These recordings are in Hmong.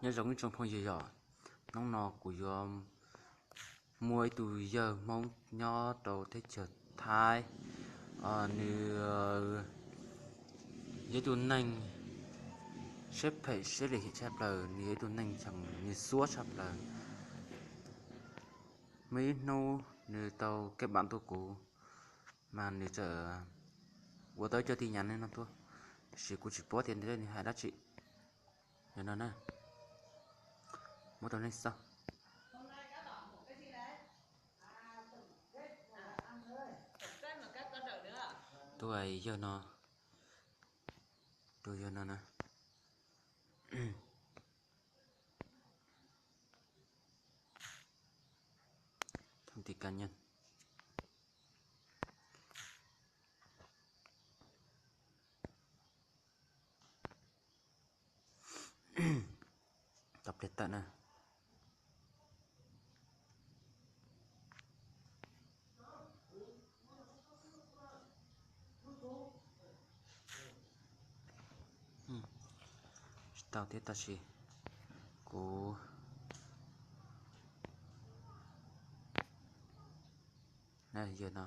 Nyob zoo ib tsoom phooj ywg, yog hnub no kuv yuav muaj ib tug yawg Hmoob nyob rau teb chaws Thaib, nws yog ib tug neeg siab phem siab lim hiam tshaj plaws, nws yog ib tug neeg tseem nws xuab tshaj plaws. Muaj ib hnub nws tau kev npam tuaj kuv, mas nws txawm ua tau ib co tin nyas no tuaj, tiam sis kuv tsis paub tias nws hais dab tsi. Yog no na, muab rau nej xauj. Tus yawg no, tus yawg no na. Thông tin cá nhân. Tau pliag tawm na. Tsis tau thiab tab sis kuv, yawg no,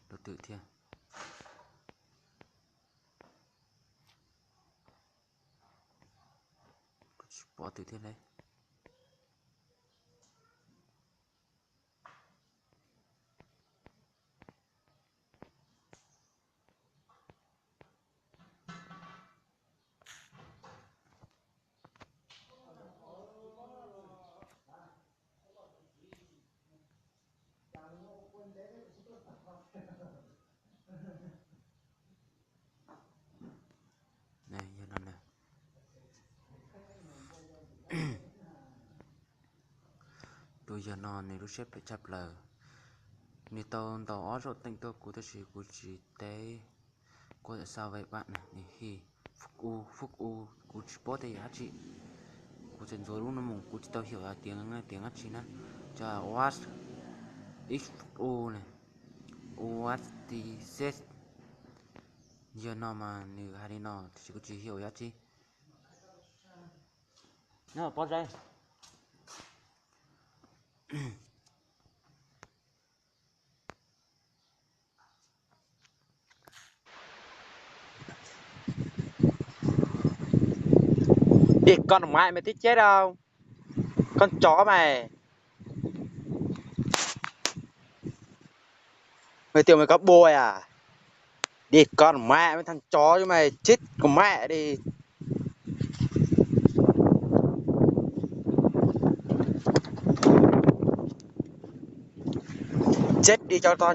lub twm thiab. Kuv tsis pom twm thiab lauj. Tus yawg no nws lub siab phem tshaj plaws. Nws tau ntaus ob zaug teej tuaj kuv tab sis kuv tsis teb. Kuv txawm xa vej pam na, nws hij fuk u, fuk u, kuv tsis paub tias yog dab tsi. Kuv txawm ntxuav lub no mus kuv tsis tau hiểu tias tias dab tsi na. Cov what is fuk u ne, what is this. Yawg no mas nws hais li no tiam sis kuv tsis hiểu yog dab tsi. Nyob pob zeb. Đi con mẹ mày tí chết không? Con chó mày. Mày tưởng mày có bồ à? Đi con mẹ mày, thằng chó chứ mày, chết con mẹ đi. Chết đi cho tao.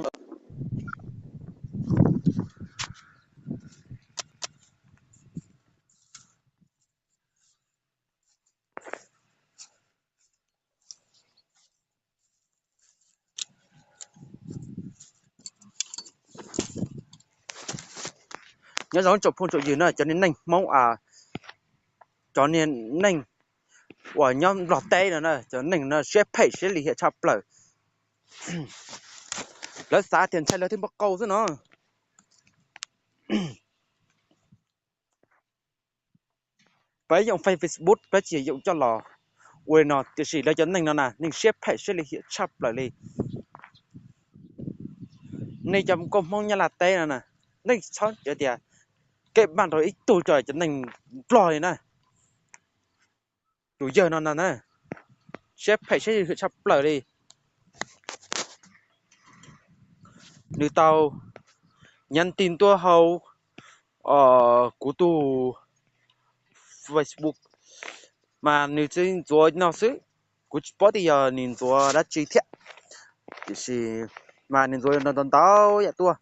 Nyob zoo tsoom phooj tsoom ywg na, cov niag neeg Hmoob, cov niag neeg uas nyob Nplog teb no na, cov neeg no siab phem siab lim hiam tshaj plaws. Lawv xav tias ntshai lawv thiaj muaj qau xwb no. Peb yoom Facebook peb tsis yoom coj los ua li no, tiam sis lawv cov neeg no na, neeg siab phem siab lim hiam tshaj plaws li. Nej cov nkauj Hmoob nyob Nplog teb no na, nej txhob hais tias kev npam rau ib tug cov neeg Nplog li na. Tus yawg no na, siab phem siab lim hiam tshaj plaws li. Nws tau nhắn tin tuaj hauv kuv tus Facebook, mas nws txawm ntxuav no xwb. Kuv tsis paub tias yog nws ntxuav dab tsi thiab, tiam sis mas nws ntxuav ntau ntau yam tuaj.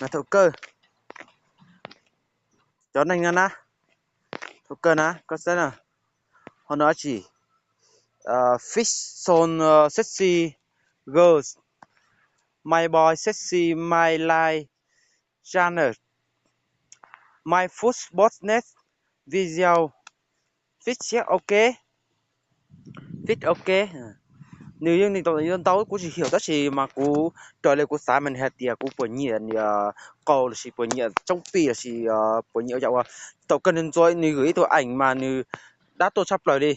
Mas thaum kawg cov neeg no na, thaum kawg na koj saib na, ho no dab tsi, Fish Zone, Sexy Girls, My Boy Sexy, My Life Channel, My Food Business Video, Fish Check OK, Fish OK. Nws yeej ntau, kuv tsis hiểu tab sis mas kuv raws li kuv xav mas nws hais tias kuv puas nyiam qau los sis puas nyiam tsoob pij los sis puas nyiam yam uas thaum kawg nws ntxuav nws gửi ib tug ảnh mas nws dab tuaj tshaj plaws li.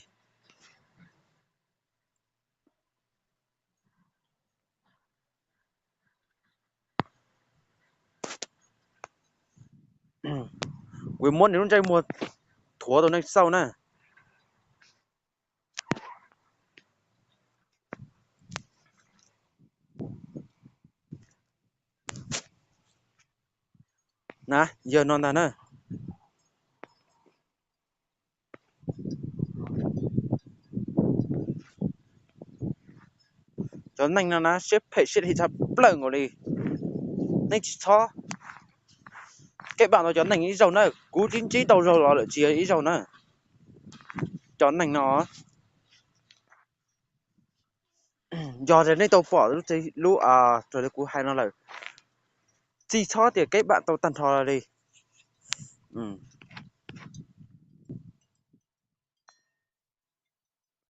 Kuv muab nws lub ntsej muag thuav rau nej xauj na. Na, yawg no ntag na. Cov neeg no na siab phem siab lim hiam tshaj plaws nkaus li. Nej tsis txhob kev pam tau cov neeg ib zaug na, kuv twb ntsib tau zaug los lawm tsis yog ib zaug na. Cov neeg no yog nej tau pom lub, raws li kuv hais no lawm, tsis txhob tias kev pam tau tag nrho li.